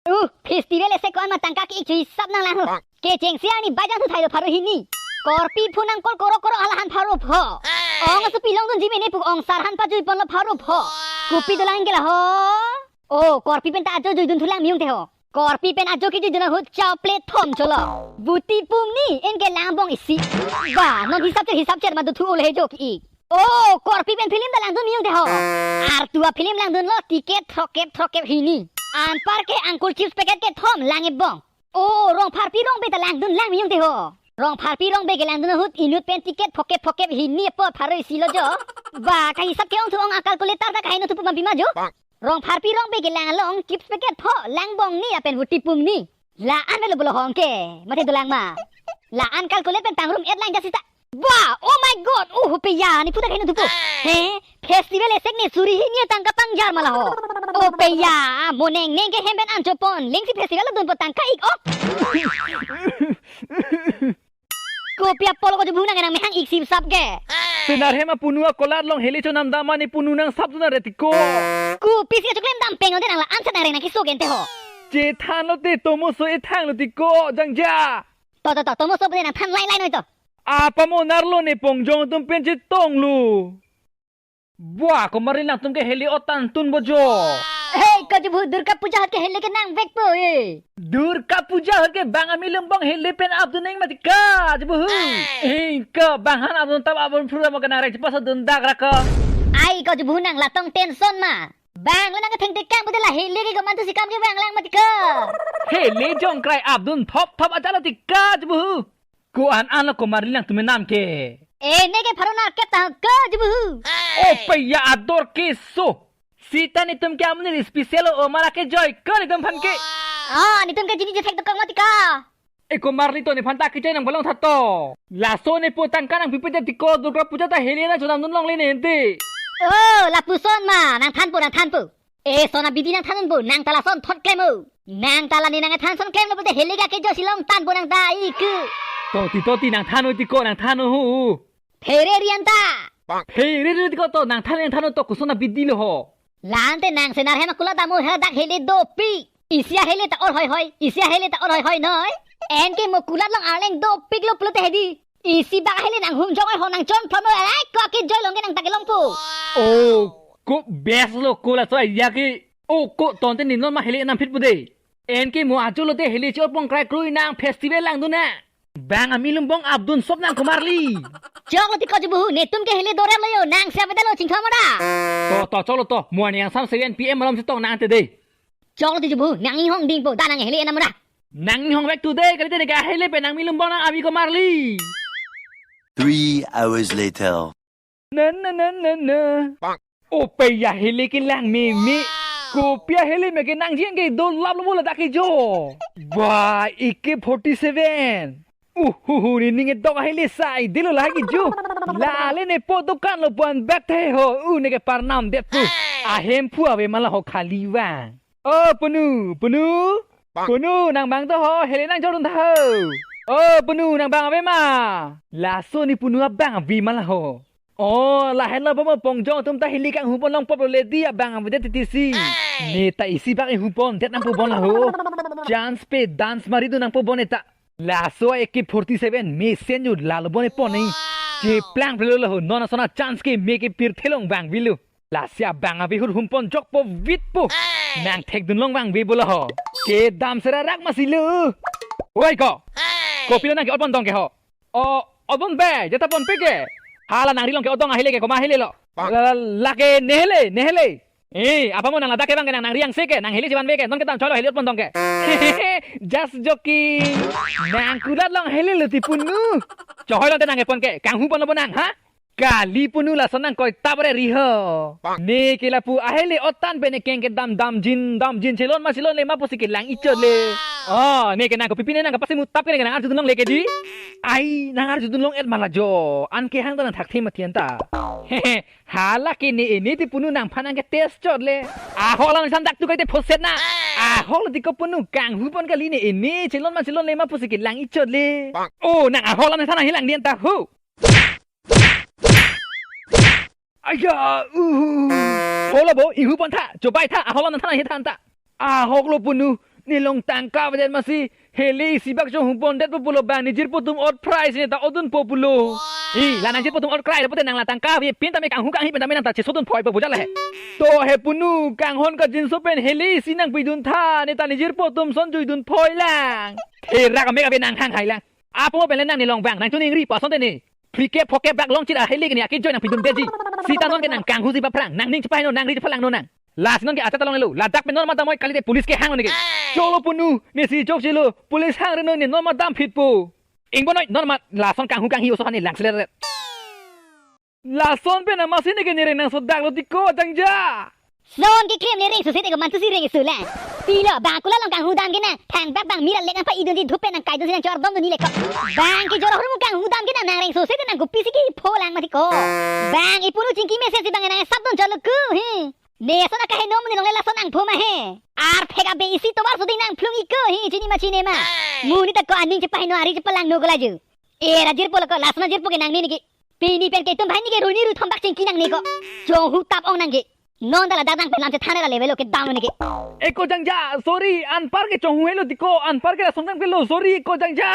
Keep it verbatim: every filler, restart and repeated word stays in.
Uh, festival ese ko-an ma tangka ke-ik chu hisap nanglang ho. Kechengsi arni bajang thu thailo pharo hini. Korpi phu nang kol korok korok halahan pharo pho. Ong asu pilong dunji mene pu ong sar han pajui ponlo pharo pho. Kopi dolang ke la ho. Oh, korpi pen ta ajo juidun thulang miyung te ho. Korpi pen ajo kejui dun ahut chokle thom cholo. Buti pum ni en ke lang bong isi. Ba, non hisap cher hisap cher ma dothu ole he jo ke-ik. Oh, korpi pen film ta langdun miyung te ho. Artu a-film langdunlo, ticket throkep throkep hini. Anpar ke Uncle Chips packet kethom lang-e bong. Oh, Rongpharpi Rongbe ta langdun lang miyung te ho. Rongpharpi Rongbe ke langdun ahut inut pen ticket phokep phokep hini apot pharo isi lo jo. Ba, kahisap ke-ong thu ong a-calculator ta kaheno thu pumam pima jo. Rongpharpi Rongbe ke lang along chips packet pho lang bong ni lapen buti pum ni. La-an velo bolo hong ke, mate dolang ma. La-an calculate pen tangrum et lang jasi ta. Ba, oh my God, oh, hope ya, ni puta kaheno thupo. He, festival esek ni suri hini tangka pangjar ma la ho. Hope ya, mo nengneng ke hem pen anchopon, lengsi festival dunpo tangka ik, oh. Kopi apot lo ko Jubhu nang nang mehang ik sip sap ke. Senar hem apunu a-kolat long hele chonam dam mane punu nang sap tu na re tiko. Kopi si achuklem dam peng ode nang la-an sa nang reng nang kiso gente ho. Chethanlo te tomoso ethanglo tiko jangja. To, to, to, tomoso pute nang than lai lai noi to. Apa mo narlo ne pongjong atum pen chetonglo. Bua, komarli nangtum ke hele otan tun bo jo. Hei, ko Jubhu Durga Puja ahut ke hele ke nang vekpo e. Durga Puja ahut ke bang ami lumbong hele pen apdun neng mati ka, Jubhu. Hei, ko bang han apdun tap apdun phru mo ke nang rek pas dun dak ra ko. Ai, ko Jubhu nang latong tension ma. Bang lo nang ketheng tekang pute la hele ke komantu si kam ke bang lang mati ka. Hele jongkrai apdun thop thop aja lo ti ka, Jubhu. Ko an an lo komarli nangtum enam ke. E ne ke pharo narkep ta ke Jubhu. Hope ya ador keso. Sita netum ke amonit special o mara kejoi ko netum aphan ke. Ah, netum ke jini jethek dokok mati ka. E komarli to nephan ta kejoi nang bolong tha to. Laso ne po tangka nangpipe te tiko Durga Puja ta hele nang chonam dun longle ne ente. Oh, lapuson ma, nang thanpo, nang thanpo. E son abidi nang thandunpo, nang ta lason thot klem o. Nang ta la ne nang than son klemlo pute hele ke akejo si long tangpo nang ta ik. Toti toti nang than o tiko nang than o hu. Phere rian ta. Phere rian tiko to nang than nang than o to koson abidi lo ho. La-an te nang senar hem akulat dam o he dak hele dopik. Isi ahele ta or hoi hoi, isi ahele ta or hoi hoi noi. En ke mo kulat long arleng dopik lo pulote hedi. Isi bak hele nang hum jong oi ho nang chon phrom lo, ai ko akejoi long ke nang ta kelongpo. Oh, ko best lo ko laso ya ke. Oh, ko tonte ni non ma hele nam phit pu de. En ke mo ajo lote hele chor pong krai kroi nang festival langdun na. Bang ami lumbong apdun sop nang komarli. Choklo ti ko Jubhu, netum ke hele dorem lo yo, nang siapa dah lo chingthom ada. To, to, choklo to. Mo ani yang sam seven P M malom si tong nang ante de. Choklo ti Jubhu, nang inghong dingpo, dah nang hele enam dah. Nang inghong vek tu de, kalite ne ke hele pen nang mi lumbong nang avi komarli. Three hours later. Na, na, na, na, na. Hope ya hele ke lang meme. Kopi ahele me ke nang jeng ke dolap lo bola dak kejo. Ba, A K forty-seven. Uhuhu, ne ning edok ahele sai dilo la kejo. La le ne po dukan lo puan bak the ho. U ne ke parnam det pu. Ahem pu ave ma la ho khali vang. Oh, punu, punu. Punu, nang bang to ho, hele nang jordun tha ho. Oh, punu, nang bang ave ma. Laso ne punu abang ave ma la ho. Oh, lahenlo bo mo pongjong atum ta hele kanghu pon longpo le di abang ave det titi si. Ne ta isi bak ihu pon det nangpo bon la ho. Chance pe dance mari dun nangpo bon eta. Laso A K forty-seven mesen yo lalo bon epon nei. Cheplang pelo la ho, non asona chance ke me ke pirthe long bang vilo. Lasi abang ave hur hum pon jokpo vitpo. Nang thekdun long bang ve bo la ho. Kedam sera rak masi lo. Oi ko. Kopilo nang ke ot pon tong ke ho. O, ot pon be, jeta pon pe ke. Hala nang ri long ke ot tong ahele ke koma hele lo. La, la, la ke ne hele, ne hele. Eh, apa mo nang ladak ke bang ke nang, nang riang se ke, nang hele jivan ve ke, non kedam cholo hele ot pon tong ke. Just joking. Nang kulat long hele lo ti punu. Chohoi long te nang epon ke, kanghu pon lo bo nang, ha? Kali punu lason nang koi tap re ri ho. Ne ke lapu ahele otan pe ne keng kedam damjin damjin chelon ma chelonle ma pusi kelang ichot le. Oh, ne ke nang kopi pine nang kapasi mutap ke ne ke nang arjudun longle ke di. Ai, nang arjudun long et ma la jo. An kehang ta nang thak the mati anta. Hehe, hala ke ne ene ti punu nangphan nang ke test chot le. Ahok lang san dak tu kai te phoset na. Ahok ti ko punu kanghu pon kali ne ene chelon ma chelonle ma pusi kelang ichot le. Oh, nang ahok lang san nang hilang dian ta hu. Aya, uhu. Holo bo, inghu pon tha, chobai tha, ahok lo nang than he than ta. Ahok lo punu, ne long tangka avedet masi, hele isi bak chonghu pondetpo pulo bang, ne jirpo atum ot phrai si ne ta odunpo pulo. I, la nang jirpo atum ot krai lo pute nang la tangka ave pin tame kanghu kanghi pin tame nang ta chesodun phoipo pu jala he. To he punu, kanghon kajinso pen hele isi nangpidun tha, ne ta ne jirpo atum son juidun phoi lang. Therak amek ave nang hanghai lang. Apo pen le nang ne long bang, nang chuningri pu asonte ne. Phlikep phokep bak longchit ahele ke ne akejoi nangpidun beji. Sita non ke nang kanghuji paphrang, nang ning chepaheno, nang ri chepalangno nang. Lasi non ke acha ta longlelo, ladak pen non mat damnoi kalite police kehang non ke. Cholo punu, ne si chokchelo, police hang reno ne non mat damphitpo. Ingbonoi non mat lason kanghu kanghi oso hane langsele ret. Lason pen amatsi ne ke ne reng nangsodak lo tiko jangja. Son keklem ne reng sose te ko mantu si reng isu la. Pilo, bang kula long kanghu dam ke nang, thangbak bang mira lek nangpa idun di dhup pen nangkaidun si nangchordom dun ni leko. Bang ke joro hurmu kanghu dam ke nang, nang reng sose te nang kopi si kipho lang mati ko. Bang ipunu chingki mesen si bang nang sap dun cholo ku, he. Ne son akaheno mu ne longle lason nangpho ma he. Arphek abe isi tovar soding nangphlung iko, he, chini ma chine ma. Mu ne ta ko aning chepaheno ari chepalangno ko laju. Era jirpo lo ko, lason ajirpo ke nang ne ne ke. Pini pen ke itum bhai ne ke runi ru thombak chingki nang ne ko. Chonghu tap ong nang ke. Non ta ladak nang pen lam chethan ra level lo ke dam ne ke. Eko jangja, sorry, anpar ke chonghu helo tiko, anpar ke lason nangpilo, sorry, eko jangja.